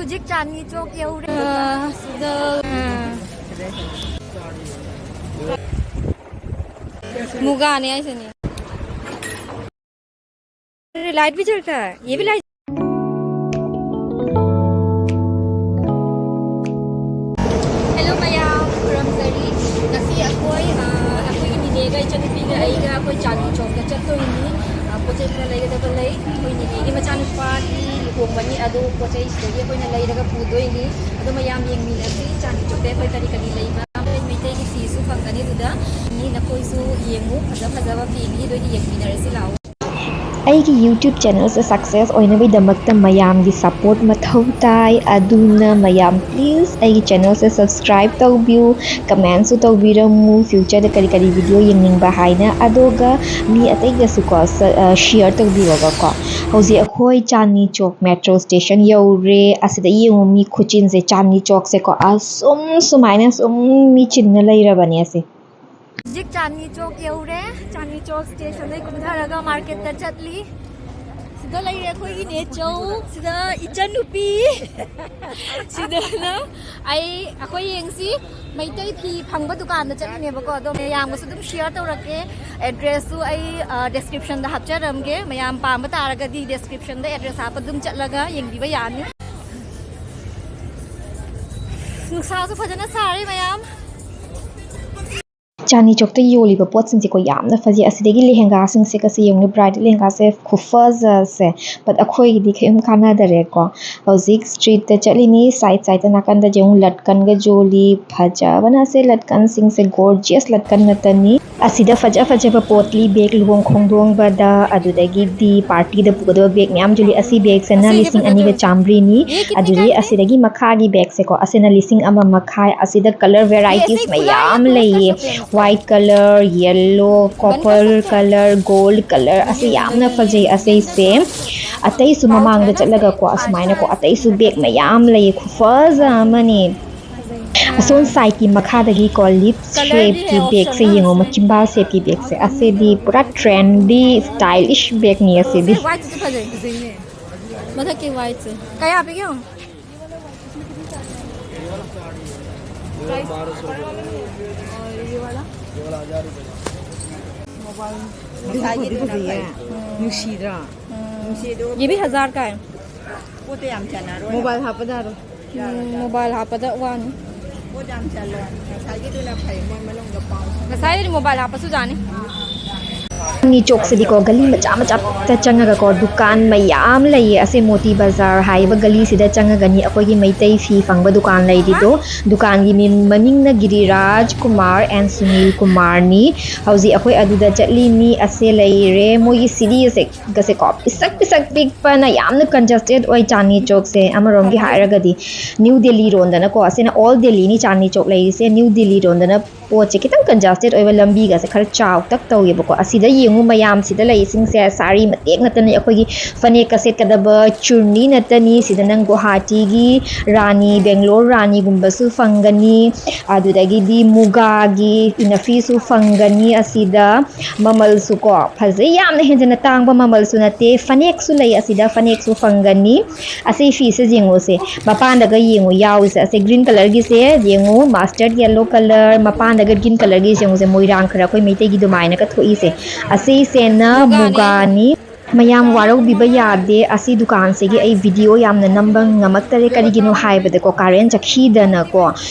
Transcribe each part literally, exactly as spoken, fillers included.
ꯍꯧꯖꯤꯛ ꯆꯥꯟꯗꯅꯤ ꯆꯣꯛ ꯌꯧꯔꯦ꯫ ꯑꯥ, ꯁꯤꯗ, ꯑꯥ꯫ ꯃꯨꯒꯥꯅꯦ ꯍꯥꯏꯁꯤꯅꯦ꯫ ꯑꯔꯦ, ꯂꯥꯏꯠ ꯚꯤ ꯆꯜꯇꯥ ꯍꯥꯏ, ꯌꯦ ꯚꯤ ꯂꯥꯏꯠ꯫ ꯍꯦꯜꯂꯣ ꯃꯌꯥꯝ, ꯈꯨꯔꯨꯝꯖꯔꯤ꯫ ꯉꯁꯤ ꯑꯩꯈꯣꯏ, ꯑ, ꯑꯩꯈꯣꯏꯒꯤ ꯅꯤꯅꯦꯒ ꯏꯆꯟꯅꯨꯄꯤꯒ ꯑꯩꯒ ꯑꯩꯈꯣꯏ ꯆꯥꯟꯗꯅꯤ ꯆꯣꯛꯇ ꯆꯠꯇꯣꯏꯅꯤ꯫ ꯑ, ꯄꯣꯠ ꯆꯩ ꯈꯔ ꯂꯩꯒꯗꯕ ꯂꯩ꯫ ꯑꯩꯈꯣꯏ ꯅꯤꯅꯦꯒꯤ ꯃꯆꯥꯅꯨꯄꯥꯒꯤ ꯂꯨꯍꯣꯡꯕꯅꯤ, ꯑꯗꯣ ꯄꯣꯠ ꯆꯩ ꯁꯤꯗꯒꯤ ꯑꯩꯈꯣꯏꯅ ꯂꯩꯔꯒ ꯄꯨꯗꯣꯏꯅꯤ꯫ ꯑꯗꯣ ꯃꯌꯥꯝ ꯌꯦꯡꯃꯤꯟꯅꯁꯤ, ꯆꯥꯟꯗꯅꯤ ꯆꯣꯛꯇ ꯑꯩꯈꯣꯏ ꯀꯔꯤ ꯀꯔꯤ ꯂꯩꯕ꯫ ꯃꯩꯇꯩꯒꯤ ꯐꯤꯁꯨ ꯐꯪꯒꯅꯤ ꯑꯗꯨꯗ꯫ ꯅꯈꯣꯏꯁꯨ ꯌꯦꯡꯉꯨ, ꯐꯖ ꯐꯖꯕ ꯐꯤꯅꯤ, ꯑꯗꯨ ꯑꯣꯏꯗꯤ ꯌꯦꯡꯃꯤꯟꯅꯔꯁꯤ ꯂꯥꯛꯑꯣ꯫ ꯑꯩꯒꯤ YouTube channelꯁꯦ success ꯑꯣꯏꯅꯕꯒꯤꯗꯃꯛꯇ ꯃꯌꯥꯝꯒꯤ support ꯃꯊꯧ ꯇꯥꯏ꯫ ꯑꯗꯨꯅ ꯃꯌꯥꯝ please ꯑꯩꯒꯤ channelꯁꯦ subscribe ꯇꯧꯕꯤꯌꯨ, commentꯁꯨ ꯇꯧꯕꯤꯔꯝꯃꯨ, futureꯗ ꯀꯔꯤ ꯀꯔꯤ video ꯌꯦꯡꯅꯤꯡꯕ ꯍꯥꯏꯅ꯫ ꯑꯗꯨꯒ ꯃꯤ ꯑꯇꯩꯗꯁꯨꯀꯣ ꯁ-, ꯑ, share ꯇꯧꯕꯤꯌꯣꯕꯀꯣ꯫ ꯍꯧꯖꯤꯛ ꯑꯩꯈꯣꯏ ꯆꯥꯟꯗꯅꯤ ꯆꯣꯛ metro station ꯌꯧꯔꯦ꯫ ꯑꯁꯤꯗ ꯌꯦꯡꯉꯨ, ꯃꯤ ꯈꯨꯆꯤꯟꯁꯦ꯫ ꯆꯥꯟꯗꯅꯤ ꯆꯣꯛꯁꯦꯀꯣ ꯑꯁꯨꯝ ꯁꯨꯃꯥꯏꯅ ꯁꯨꯝ ꯃꯤ ꯆꯤꯟꯅ ꯂꯩꯔꯕꯅꯦ ꯑꯁꯦ꯫ ꯍꯧꯖꯤꯛ ꯆꯥꯟꯗꯅꯤ ꯆꯣꯛ ꯌꯧꯔꯦ꯫ ꯆꯥꯟꯗꯅꯤ ꯆꯣꯛ stationꯗꯩ ꯀꯨꯝꯊꯔꯒ marketꯇ ꯆꯠꯂꯤ꯫ ꯁꯤꯗ ꯂꯩꯔꯦ ꯑꯩꯈꯣꯏꯒꯤ ꯅꯦꯆꯧ, ꯁꯤꯗ ꯏꯆꯟꯅꯨꯄꯤ, ꯁꯤꯗꯅ ꯑꯩ, ꯑꯩꯈꯣꯏ ꯌꯦꯡꯁꯤ꯫ ꯃꯩꯇꯩ ꯐꯤ ꯐꯪꯕ ꯗꯨꯀꯥꯟꯗ ꯆꯠꯂꯤꯅꯦꯕꯀꯣ, ꯑꯗꯣ ꯃꯌꯥꯝꯒꯁꯨ ꯑꯗꯨꯝ share ꯇꯧꯔꯛꯀꯦ꯫ Addressꯁꯨ ꯑꯩ, ꯑ, descriptionꯗ ꯍꯥꯞꯆꯔꯝꯒꯦ꯫ ꯃꯌꯥꯝ ꯄꯥꯝꯕ ꯇꯥꯔꯒꯗꯤ descriptionꯗ address ꯍꯥꯞꯄ ꯑꯗꯨꯝ ꯆꯠꯂꯒ ꯌꯦꯡꯕꯤꯕ ꯌꯥꯅꯤ꯫ ꯅꯨꯡꯁꯥꯁꯨ ꯐꯖꯅ ꯁꯥꯔꯤ ꯃꯌꯥꯝ꯫ ꯆꯥꯟꯗꯅꯤ ꯆꯣꯛꯇ ꯌꯣꯜꯂꯤꯕ ꯄꯣꯠꯁꯤꯡꯁꯦꯀꯣ ꯌꯥꯝꯅ ꯐꯖꯩ꯫ ꯑꯁꯤꯗꯒꯤ ꯂꯦꯍꯦꯡꯒꯥꯁꯤꯡꯁꯦ ꯀꯁꯤ ꯌꯦꯡꯉꯨꯅꯦ, bridal ꯂꯦꯍꯦꯡꯒꯥꯁꯦ ꯈꯨꯐꯖꯁꯦ꯫ But ꯑꯩꯈꯣꯏꯒꯤꯗꯤ ꯀꯩꯝ ꯀꯥꯟꯅꯗꯔꯦꯀꯣ꯫ ꯍꯧꯖꯤꯛ streetꯇ ꯆꯠꯂꯤꯅꯤ, side sideꯇ ꯅꯥꯀꯟꯗ ꯌꯦꯡꯉꯨ, ꯂꯠꯀꯟꯒ ꯌꯣꯜꯂꯤ꯫ ꯐꯖꯕꯅ ꯁꯦ ꯂꯠꯀꯟꯁꯤꯡꯁꯦ, gorgeous ꯂꯠꯀꯟ ꯉꯥꯛꯇꯅꯤ꯫ ꯑꯁꯤꯗ ꯐꯖ ꯐꯖꯕ ꯄꯣꯠꯂꯤ bag, ꯂꯨꯍꯣꯡ ꯈꯣꯡꯗꯣꯡꯕꯗ, ꯑꯗꯨꯗꯒꯤꯗꯤ partyꯗ ꯄꯨꯒꯗꯕ bag ꯃꯌꯥꯝ ꯌꯣꯜꯂꯤ꯫ ꯑꯁꯤ bagꯁꯤꯅ ꯑꯁꯤꯁꯦ ꯂꯤꯁꯤꯡ ꯑꯅꯤꯒ ꯐꯖꯗꯕ꯫ ꯆꯥꯃꯔꯤꯅꯤ꯫ ꯑꯗꯨꯗꯒꯤ ꯑꯁꯤꯗꯒꯤ ꯃꯈꯥꯒꯤ bagꯁꯦꯀꯣ, ꯑꯁꯤꯅ ꯂꯤꯁꯤꯡ ꯑꯃ ꯃꯈꯥꯏ꯫ ꯑꯁꯤꯗ colour varieties ꯃꯌꯥꯝ ꯂꯩꯌꯦ꯫ White colour, yellow, copper colour, gold colour, ꯑꯁꯤ ꯌꯥꯝꯅ ꯐꯖꯩ ꯑꯁꯤꯁꯦ꯫ ꯑꯇꯩꯁꯨ ꯃꯃꯥꯡꯗ ꯆꯠꯂꯒꯀꯣ, ꯑꯁꯨꯃꯥꯏꯅꯀꯣ, ꯑꯇꯩꯁꯨ bag ꯃꯌꯥꯝ ꯂꯩꯌꯦ꯫ ꯈꯨꯐꯖ ꯑꯃꯅꯤ꯫ ꯑꯁꯣꯝ sideꯀꯤ ꯃꯈꯥꯗꯒꯤꯀꯣ, lip shapeꯀꯤ bagꯁꯦ ꯌꯦꯡꯉꯣ, ꯃꯆꯤꯝꯕꯥꯜ shapeꯀꯤ bagꯁꯦ꯫ ꯑꯁꯤꯗꯤ ꯄꯨꯔꯥ trendy, stylish bagꯅꯤ ꯑꯁꯤꯗꯤ꯫ ꯁꯤ whiteꯁꯤꯁꯨ ꯐꯖꯩ꯫ ꯐꯖꯩꯅꯦ꯫ ꯃꯊꯛꯀꯤ whiteꯁꯦ꯫ ꯀꯌꯥ ꯄꯤꯒꯦ ꯌꯦꯡꯉꯣ꯫ बारह सौ रुपये। और ये वाला? ये वाला हज़ार रुपये का। मोबाइल। ꯉꯁꯥꯏꯒꯤꯗꯨꯅ ꯐꯩ꯫ ꯅꯨꯡꯁꯤꯗ꯭ꯔꯥ? ये भी हजार का है। ꯄꯣꯠꯇ ꯌꯥꯝ ꯆꯟꯅꯔꯣꯏ꯫ ꯃꯣꯕꯥꯏꯜ ꯍꯥꯞꯄꯗ ꯑꯗꯨꯝ꯫ ꯌꯥꯔꯣꯏ, ꯎꯝ, ꯌꯥꯔꯣꯏ꯫ ꯃꯣꯕꯥꯏꯜ ꯍꯥꯞꯄꯗ ꯋꯥꯅꯤ꯫ ꯄꯣꯠ ꯌꯥꯝ ꯆꯜꯂꯣꯏ꯫ ꯉꯁꯥꯏꯒꯤꯗꯨꯅ ꯐꯩ, ꯃꯣꯏ ꯃꯅꯨꯡꯗ ꯄꯥꯎ꯫ ꯉꯁꯥꯏꯗꯤ ꯃꯣꯕꯥꯏꯜ ꯍꯥꯞꯄꯁꯨ ꯌꯥꯅꯤ꯫ ꯅꯤ ꯆꯣꯛꯁꯤꯗꯤꯀꯣ ꯒꯂꯤ ꯃꯆꯥ ꯃꯆꯥꯗ ꯆꯪꯉꯒꯀꯣ ꯗꯨꯀꯥꯟ ꯃꯌꯥꯝ ꯂꯩꯌꯦ꯫ ꯑꯁꯦ ꯃꯣꯇꯤ ꯕꯖꯥꯔ ꯍꯥꯏꯔꯤꯕ ꯒꯂꯤꯁꯤꯗ ꯆꯪꯉꯒꯅꯤ ꯑꯩꯈꯣꯏꯒꯤ ꯃꯩꯇꯩ ꯐꯤ ꯐꯪꯕ ꯗꯨꯀꯥꯟ ꯂꯩꯔꯤꯗꯣ꯫ ꯗꯨꯀꯥꯟꯒꯤ ꯃꯤ ꯃꯃꯤꯡꯅ ꯒꯤꯔꯤꯔꯥꯖ ꯀꯨꯃꯥꯔ ꯑꯦꯟ ꯁꯨꯅꯤꯜ ꯀꯨꯃꯥꯔꯅꯤ꯫ ꯍꯧꯖꯤꯛ ꯑꯩꯈꯣꯏ ꯑꯗꯨꯗ ꯆꯠꯂꯤꯅꯤ꯫ ꯑꯁꯦ ꯂꯩꯔꯦ ꯃꯣꯏꯒꯤ ꯁꯤꯗꯤ ꯑꯁꯦ ꯒꯁꯦꯀꯣ ꯄꯤꯁꯛ ꯄꯤꯁꯛ ꯄꯤꯛꯄꯅ ꯌꯥꯝꯅ ꯀꯟꯖꯁꯇꯦꯠ ꯑꯣꯏ ꯆꯥꯟꯗꯅꯤ ꯆꯣꯛꯁꯦ꯫ ꯑꯃꯔꯣꯝꯒꯤ ꯍꯥꯏꯔꯒꯗꯤ ꯅ꯭ꯌꯨ ꯗꯦꯜꯂꯤ ꯔꯣꯝꯗꯅꯀꯣ, ꯑꯁꯤꯅ ꯑꯣꯜ ꯗꯦꯜꯂꯤꯅꯤ ꯆꯥꯟꯗꯅꯤ ꯆꯣꯛ ꯂꯩꯔꯤꯁꯦ꯫ ꯅ꯭ꯌꯨ ꯗꯦꯜꯂꯤ ꯔꯣꯝꯗꯅ ꯄꯣꯠꯁꯦ ꯈꯤꯇꯪ ꯀꯟꯖꯁꯇꯦꯠ ꯑꯣꯏꯕ, ꯂꯝꯕꯤꯒꯁꯦ ꯈꯔ ꯆꯥꯎꯇꯛ ꯇꯧꯋꯦꯕꯀꯣ꯫ ꯑꯁꯤꯗ ꯌꯦꯡꯉꯨ ꯃꯌꯥꯝꯁꯤꯗ ꯂꯩꯔꯤꯁꯤꯡꯁꯦ ꯁꯥꯔꯤ ꯃꯇꯦꯛ ꯅꯠꯇꯅ ꯑꯩꯈꯣꯏꯒꯤ ꯐꯅꯦꯛꯀ ꯁꯦꯠꯀꯗꯕ ꯆꯨꯔꯅꯤ ꯅꯠꯇꯅꯤ꯫ ꯁꯤꯗ ꯅꯪ ꯒꯨꯋꯥꯍꯥꯇꯤꯒꯤ ꯔꯥꯅꯤ, ꯕꯦꯡꯒ꯭ꯂꯣꯔ ꯔꯥꯅꯤꯒꯨꯝꯕꯁꯨ ꯐꯪꯒꯅꯤ꯫ ꯑꯗꯨꯗꯒꯤꯗꯤ ꯃꯨꯒꯥꯒꯤ ꯏꯅꯐꯤꯁꯨ ꯐꯪꯒꯅꯤ ꯑꯁꯤꯗ꯫ ꯃꯃꯜꯁꯨ ꯀꯣ ꯐꯖꯩ, ꯌꯥꯝꯅ ꯍꯦꯟꯖꯟꯅ ꯇꯥꯡꯕ ꯃꯃꯜꯁꯨ ꯅꯠꯇꯦ꯫ ꯐꯅꯦꯛꯁꯨ ꯂꯩ ꯑꯁꯤꯗ, ꯐꯅꯦꯛꯁꯨ ꯐꯪꯒꯅꯤ꯫ ꯑꯁꯤ ꯐꯤꯁꯦ ꯌꯦꯡꯉꯨꯁꯦ, ꯃꯄꯥꯟꯗꯒ ꯌꯦꯡꯉꯨ ꯌꯥꯎꯔꯤꯁꯦ꯫ ꯑꯁꯤ ꯒ꯭ꯔꯤꯟ ꯀꯂꯔꯒꯤꯁꯦ ꯌꯦꯡꯉꯨ, ꯃꯁꯇꯔꯗ ꯌꯦꯜꯂꯣ ꯀꯂꯔ, ꯃꯄꯥꯟꯗꯒ ꯒ꯭ꯔꯤꯟ ꯀꯂꯔꯒꯤꯁꯦ ꯌꯦꯡꯉꯨꯁꯦ, ꯃꯣꯏꯔꯥꯡ ꯈꯔ ꯑꯩꯈꯣꯏ ꯃꯩꯇꯩꯒꯤ ꯑꯗꯨꯃꯥꯏꯅꯒ ꯊꯣꯛꯏꯁꯦ꯫ ꯑꯁꯤꯁꯦꯅ ꯃꯨꯒꯥꯅꯤ꯫ ꯃꯌꯥꯝ ꯋꯥꯔꯧꯕꯤꯕ ꯌꯥꯗꯦ, ꯑꯁꯤ ꯗꯨꯀꯥꯟꯁꯤꯒꯤ ꯑꯩ ꯚꯤꯗꯤꯑꯣ ꯌꯥꯝꯅ ꯅꯝꯕ ꯉꯝꯃꯛꯇꯔꯦ꯫ ꯀꯔꯤꯒꯤꯅꯣ ꯍꯥꯏꯕꯗꯀꯣ, ꯀꯥꯔꯦꯟ ꯆꯠꯈꯤꯗꯅꯀꯣ꯫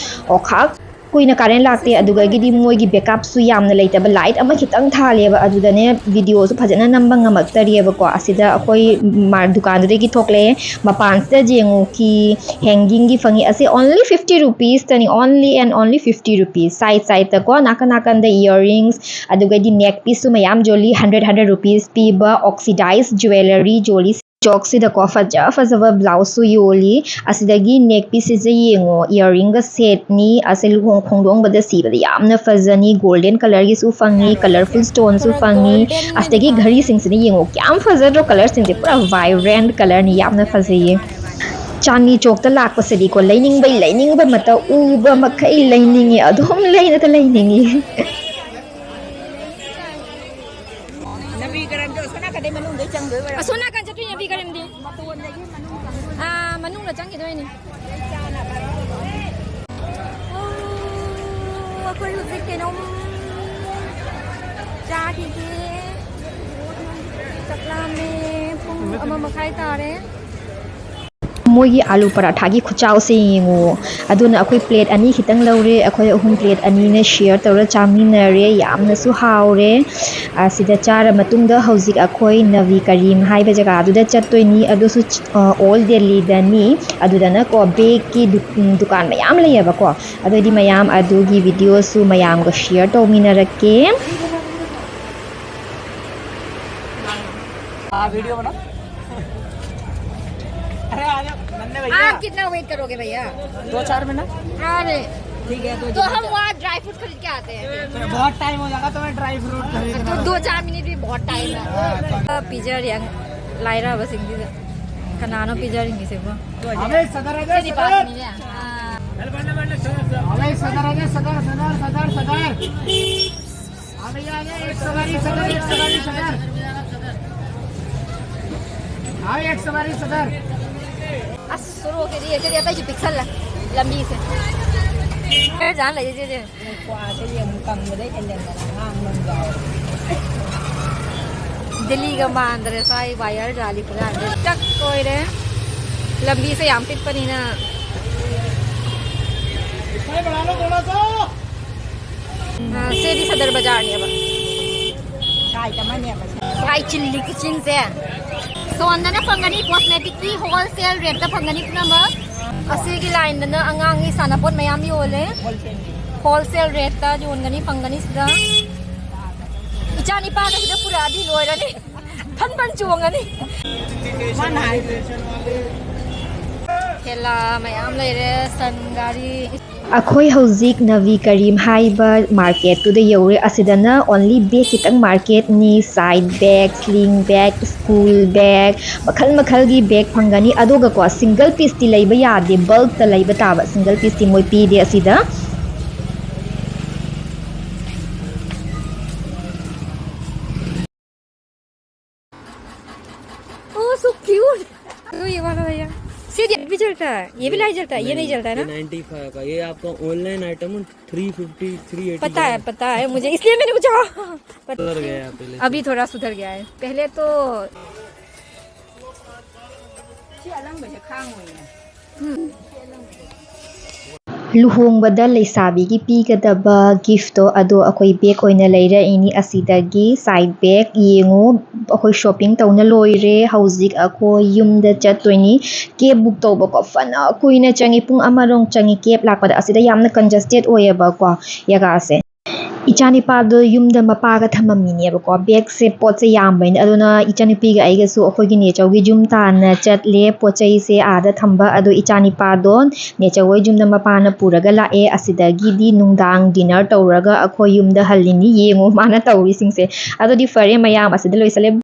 ꯑꯣꯈꯥꯛ ꯀꯨꯏꯅ ꯀꯥꯔꯦꯟ ꯂꯥꯛꯇꯦ, ꯑꯗꯨꯗꯒꯤꯗꯤ ꯃꯣꯏꯒꯤ ꯕꯦꯛꯀꯞꯁꯨ ꯌꯥꯝꯅ ꯂꯩꯇꯕ, ꯂꯥꯏꯠ ꯑꯃꯈꯤꯇꯪ ꯊꯥꯜꯂꯦꯕ꯫ ꯑꯗꯨꯗꯅꯦ ꯚꯤꯗꯤꯑꯣꯁꯨ ꯐꯖꯅ ꯅꯝꯕ ꯉꯝꯃꯛꯇꯔꯤꯑꯕꯀꯣ꯫ ꯑꯁꯤꯗ ꯑꯩꯈꯣꯏ ꯃꯥ-, ꯗꯨꯀꯥꯟꯗꯨꯗꯒꯤ ꯊꯣꯛꯂꯛꯑꯦ꯫ ꯃꯄꯥꯟꯁꯤꯗ ꯌꯦꯡꯉꯨ, ꯀꯤ ꯍꯦꯡꯒꯤꯡꯒꯤ ꯐꯪꯉꯤ꯫ ꯑꯁꯤ only fifty rupeesꯇꯅꯤ, only and only fifty rupees꯫ Side sideꯇꯀꯣ, ꯅꯥꯀꯟ ꯅꯥꯀꯟꯗ ꯏꯌꯥꯔꯤꯡꯁ, ꯑꯗꯨꯒꯗꯤ ꯅꯦꯛ ꯄꯤꯁꯁꯨ ꯃꯌꯥꯝ ꯌꯣꯜꯂꯤ꯫ Hundred hundred rupees ꯄꯤꯕ oxidized jewellery ꯌꯣꯜꯂꯤ꯫ ꯆꯣꯛꯁꯤꯗꯀꯣ ꯐꯖ ꯐꯖꯕ ꯕ꯭ꯂꯥꯎꯁꯁꯨ ꯌꯣꯜꯂꯤ꯫ ꯑꯁꯤꯗꯒꯤ ꯅꯦꯛ ꯄꯤꯁꯁꯤꯁꯦ ꯌꯦꯡꯉꯣ, ꯏꯌꯥꯔꯤꯡꯒ ꯁꯦꯠꯅꯤ꯫ ꯑꯁꯤ ꯂꯨꯍꯣꯡ ꯈꯣꯡꯗꯣꯡꯕꯗ ꯁꯤꯕꯗ ꯌꯥꯝꯅ ꯐꯖꯅꯤ꯫ ꯒꯣꯜꯗꯦꯟ ꯀꯂꯔꯒꯤꯁꯨ ꯐꯪꯉꯤ, ꯀꯂꯔꯐꯨꯜ ꯁ꯭ꯇꯣꯟꯁꯨ ꯐꯪꯉꯤ꯫ ꯑꯁꯤꯗꯒꯤ ꯘꯔꯤꯁꯤꯡꯁꯤꯅ ꯌꯦꯡꯉꯣ, ꯀꯌꯥꯝ ꯐꯖꯗ꯭ꯔꯣ? ꯀꯂꯔꯁꯤꯡꯁꯦ ꯄꯨꯔꯥ ꯚꯥꯏꯕ꯭ꯔꯦꯟꯠ ꯀꯂꯔꯅꯤ, ꯌꯥꯝꯅ ꯐꯖꯩꯌꯦ꯫ ꯆꯥꯟꯗꯅꯤ ꯆꯣꯛꯇ ꯂꯥꯛꯄꯁꯤꯗꯤꯀꯣ ꯂꯩꯅꯤꯡꯕꯩ ꯂꯩꯅꯤꯡꯕ ꯃꯇ ꯎꯕ ꯃꯈꯩ ꯂꯩꯅꯤꯡꯉꯤ, ꯑꯗꯨꯝ ꯂꯩꯅꯗ ꯂꯩꯅꯤꯡꯉꯤ꯫ ꯅꯕꯤ ꯀꯔꯝꯗꯣ ꯑꯁꯣꯝ ꯅꯥꯀꯟꯗꯩ ꯃꯅꯨꯡꯗꯩ ꯆꯪꯗꯣꯏ ꯑꯣꯏꯔꯝꯅꯤ꯫ ꯑꯁꯣꯝ ꯅꯥꯀꯟ ꯆꯠꯇꯣꯏꯅꯦ, ꯅꯕꯤ ꯀꯔꯝꯗꯤ꯫ ꯑꯥ, ꯃꯅꯨꯡꯗ ꯆꯪꯈꯤꯗꯣꯏꯅꯤ꯫ ꯑꯩꯈꯣꯏ ꯍꯧꯖꯤꯛ ꯀꯩꯅꯣꯝ ꯆꯥꯈꯤꯒꯦ꯫ ꯆꯥꯛ ꯂꯥꯝꯃꯦ꯫ ꯄꯨꯡ ꯑꯃ ꯃꯈꯥꯏ ꯇꯥꯔꯦ꯫ ꯃꯣꯏꯒꯤ ꯑꯥꯂꯨ ꯄꯔꯥꯊꯥꯒꯤ ꯈꯨꯆꯥꯎꯁꯦ ꯌꯦꯡꯉꯨ꯫ ꯑꯗꯨꯅ ꯑꯩꯈꯣꯏ ꯄ꯭ꯂꯦꯠ ꯑꯅꯤ ꯈꯤꯇꯪ ꯂꯧꯔꯦ꯫ ꯑꯩꯈꯣꯏ ꯑꯍꯨꯝ ꯄ꯭ꯂꯦꯠ ꯑꯅꯤꯅ ꯁꯤꯌꯔ ꯇꯧꯔ ꯆꯥꯃꯤꯟꯅꯔꯦ꯫ ꯌꯥꯝꯅꯁꯨ ꯍꯥꯎꯔꯦ꯫ ꯑꯁꯤꯗ ꯆꯥꯔ ꯃꯇꯨꯡꯗ ꯍꯧꯖꯤꯛ ꯑꯩꯈꯣꯏ ꯅꯕꯤ ꯀꯔꯤꯝ ꯍꯥꯏꯕ ꯖꯒꯥꯗꯨꯗ ꯆꯠꯇꯣꯏꯅꯤ꯫ ꯑꯗꯨꯁꯨ ꯑ, ꯑꯣꯜ ꯗꯦꯜꯂꯤꯗꯅꯤ꯫ ꯑꯗꯨꯗꯅꯀꯣ ꯕꯦꯛꯀꯤ ꯗꯨ-, ꯎꯝ, ꯗꯨꯀꯥꯟ ꯃꯌꯥꯝ ꯂꯩꯌꯦꯕꯀꯣ꯫ ꯑꯗꯨꯑꯣꯏꯗꯤ ꯃꯌꯥꯝ ꯑꯗꯨꯒꯤ ꯚꯤꯗꯤꯑꯣꯁꯨ ꯃꯌꯥꯝꯒ ꯁꯤꯌꯔ ꯇꯧꯃꯤꯟꯅꯔꯛꯀꯦ꯫ हाँ, वीडियो बना। अरे, आ जाओ, नन्हे भैया। आप कितना वेट करोगे भैया? दो चार मिनट। अरे, ठीक है, तो तो हम वहाँ ड्राई फ्रूट खरीद के आते हैं। तो बहुत टाइम हो जाएगा तुम्हें ड्राई फ्रूट खरीदना। तो दो चार मिनट भी बहुत टाइम है। ꯄꯤꯖꯔꯤ꯫ ꯂꯥꯏꯔꯕꯁꯤꯡꯁꯤꯗ ꯀꯅꯥꯅꯣ ꯄꯤꯖꯔꯤꯉꯤꯁꯤꯕꯣ? ꯑꯕꯦ, ꯁꯗꯔ ꯑꯕꯦ, ꯁꯤꯗꯤ ꯁꯗꯔ꯫ ꯄꯥꯁꯅꯤꯅꯦ꯫ ꯑꯥ꯫ ꯑꯕꯦ, ꯁꯗꯔ ꯑꯕꯦ, ꯁꯗꯔ, ꯁꯗꯔ, ꯁꯗꯔ, ꯁꯗꯔ꯫ ꯑꯕꯦ, ꯌꯥꯔꯦ, ꯑꯦꯛ ꯁꯋꯥꯔꯤ ꯁꯗꯔ, ꯑꯦꯛ ꯁꯋꯥꯔꯤ ꯁꯗꯔ꯫ हाँ, एक सवारी सदर। ꯑꯁ, ꯁꯣꯔꯣꯛꯁꯤꯗꯤ ꯌꯦꯡꯁꯤꯗꯤ ꯑꯇꯩꯁꯨ ꯄꯤꯛꯁꯜꯂꯦ ꯂꯝꯕꯤꯁꯦ꯫ ꯈꯔ ꯖꯥꯝ ꯂꯩꯔꯤꯁꯤꯗꯤ꯫ ꯀ꯭ꯋꯥꯁꯦ ꯌꯦꯡꯉꯨ, ꯀꯪꯕꯗꯩ ꯍꯦꯟꯖꯟꯗꯅ ꯑꯉꯥꯡꯕ ꯑꯃ ꯌꯥꯎꯔꯦ꯫ ꯗꯤꯜꯂꯤꯒ ꯃꯥꯟꯗ꯭ꯔꯦ ꯁ꯭ꯋꯥꯏ ꯋꯥꯌꯔ ꯖꯥꯂꯤ ꯈꯨꯖꯥꯁꯦ꯫ ꯆꯥꯛ ꯂꯣꯏꯔꯦ꯫ ꯂꯝꯕꯤꯁꯦ ꯌꯥꯝ ꯄꯤꯛꯄꯅꯤꯅ꯫ भाई, बढ़ा लो थोड़ा सा। ꯑ, ꯁꯤꯗꯤ ꯁꯗꯔ ꯕꯖꯥꯔꯅꯦꯕ꯫ ꯁꯥꯏ ꯆꯤꯜꯂꯤ ꯀꯤꯆꯟꯁꯦ꯫ ꯁꯣꯟꯗꯅ ꯐꯪꯒꯅꯤ, ꯀꯣꯁꯃꯦꯇꯤꯛꯀꯤ ꯍꯣꯜꯁꯦꯜ ꯔꯦꯠꯇ ꯐꯪꯒꯅꯤ ꯄꯨꯝꯅꯃꯛ꯫ ꯑꯁꯤꯒꯤ ꯂꯥꯏꯟꯗꯅ ꯑꯉꯥꯡꯒꯤ ꯁꯥꯟꯅꯄꯣꯠ ꯃꯌꯥꯝ ꯌꯣꯜꯂꯦ꯫ ꯍꯣꯜꯁꯦꯜ ꯔꯦꯠꯇ ꯌꯣꯟꯒꯅꯤ, ꯐꯪꯒꯅꯤ ꯁꯤꯗ꯫ ꯏꯆꯥ ꯅꯤꯄꯥꯒ ꯁꯤꯗ ꯄꯨꯔꯛꯑꯗꯤ ꯂꯣꯏꯔꯅꯤ꯫ ꯐꯟ ꯐꯟ ꯆꯣꯡꯉꯅꯤ꯫ ꯃꯥꯅ ꯍꯥꯏꯁꯦ꯫ ꯊꯦꯂꯥ ꯃꯌꯥꯝ ꯂꯩꯔꯦ, ꯁꯟ ꯒꯥꯔꯤ꯫ ꯑꯩꯈꯣꯏ ꯍꯧꯖꯤꯛ ꯅꯕꯤ ꯀꯔꯤꯝ ꯍꯥꯏꯕ ꯃꯥꯔꯀꯦꯠꯇꯨꯗ ꯌꯧꯔꯦ꯫ ꯑꯁꯤꯗꯅ ꯑꯣꯟꯂꯤ ꯕꯦꯛ ꯈꯤꯇꯪ ꯃꯥꯔꯀꯦꯠꯅꯤ꯫ Side bag, sling bag, school bag, ꯃꯈꯜ ꯃꯈꯜꯒꯤ ꯕꯦꯛ ꯐꯪꯒꯅꯤ꯫ ꯑꯗꯨꯒꯀꯣ, ꯁꯤꯡꯒꯜ ꯄꯤꯁꯇꯤ ꯂꯩꯕ ꯌꯥꯗꯦ, ꯕꯜꯛꯇ ꯂꯩꯕ ꯇꯥꯕ꯫ ꯁꯤꯡꯒꯜ ꯄꯤꯁꯇꯤ ꯃꯣꯏ ꯄꯤꯗꯦ ꯑꯁꯤꯗ꯫ Oh, so cute. ꯑꯗꯨ ꯌꯦꯡꯉꯣ, ꯑꯗꯨ ꯌꯦꯡꯉꯣ꯫ ꯁꯤꯗꯤ भी चलता है, ये भी लाइट जलता है, ये नहीं जलता है ना? नाइन्टी फाइव का, ये आपका ऑनलाइन आइटम है, थ्री फिफ्टी, थ्री एटी। पता है, पता है मुझे, इसलिए मैंने पूछा। सुधर गया है पहले से। अभी थोड़ा सुधर गया है, पहले तो ꯁꯤ ꯑꯂꯪꯕꯁꯦ ꯈꯥꯡꯉꯣꯏꯌꯦ꯫ ꯂꯨꯍꯣꯡꯕꯗ ꯂꯩꯁꯥꯕꯤꯒꯤ ꯄꯤꯒꯗꯕ ꯒꯤꯐꯇꯣ ꯑꯗꯣ ꯑꯩꯈꯣꯏ ꯕꯦꯒ ꯑꯣꯏꯅ ꯂꯩꯔꯛꯏꯅꯤ꯫ ꯑꯁꯤꯗꯒꯤ ꯁꯥꯏꯠ ꯕꯦꯒ ꯌꯦꯡꯉꯨ꯫ ꯑꯩꯈꯣꯏ ꯁꯣꯞꯄꯤꯡ ꯇꯧꯅ ꯂꯣꯏꯔꯦ꯫ ꯍꯧꯖꯤꯛ ꯑꯩꯈꯣꯏ ꯌꯨꯝꯗ ꯆꯠꯇꯣꯏꯅꯤ꯫ ꯀꯦꯞ ꯕꯨꯛ ꯇꯧꯕꯀꯣ ꯐꯅ ꯀꯨꯏꯅ ꯆꯪꯉꯤ, ꯄꯨꯡ ꯑꯃꯔꯣꯝ ꯆꯪꯉꯤ ꯀꯦꯞ ꯂꯥꯛꯄꯗ꯫ ꯑꯁꯤꯗ ꯌꯥꯝꯅ ꯀꯟꯖꯁꯇꯦꯠ ꯑꯣꯏꯌꯦꯕꯀꯣ ꯖꯒꯥꯁꯦ꯫ ꯏꯆꯥꯅꯤꯄꯥꯗꯣ ꯌꯨꯝꯗ ꯃꯄꯥꯒ ꯊꯝꯃꯝꯃꯤꯅꯦꯕꯀꯣ꯫ ꯕꯦꯒꯁꯦ, ꯄꯣꯠꯁꯦ ꯌꯥꯝꯕꯅꯤꯅ, ꯑꯗꯨꯅ ꯏꯆꯥꯅꯨꯄꯤꯒ ꯑꯩꯒꯁꯨ ꯑꯩꯈꯣꯏꯒꯤ ꯅꯦꯆꯧꯒꯤ ꯌꯨꯝ ꯇꯥꯟꯅ ꯆꯠꯂꯦ ꯄꯣꯠ ꯆꯩꯁꯦ ꯑꯥꯗ ꯊꯝꯕ꯫ ꯑꯗꯣ ꯏꯆꯥꯅꯤꯄꯥꯗꯣ ꯅꯦꯆꯧ ꯍꯣꯏ ꯌꯨꯝꯗ ꯃꯄꯥꯅ ꯄꯨꯔꯒ ꯂꯥꯛꯑꯦ꯫ ꯑꯁꯤꯗꯒꯤꯗꯤ ꯅꯨꯡꯗꯥꯡ ꯗꯤꯅꯔ ꯇꯧꯔꯒ ꯑꯩꯈꯣꯏ ꯌꯨꯝꯗ ꯍꯜꯂꯤꯅꯤ꯫ ꯌꯦꯡꯉꯣ ꯃꯥꯅ ꯇꯧꯔꯤꯁꯤꯡꯁꯦ꯫ ꯑꯗꯨꯗꯤ ꯐꯔꯦ ꯃꯌꯥꯝ, ꯑꯁꯤꯗ ꯂꯣꯏꯁꯜꯂꯦ꯫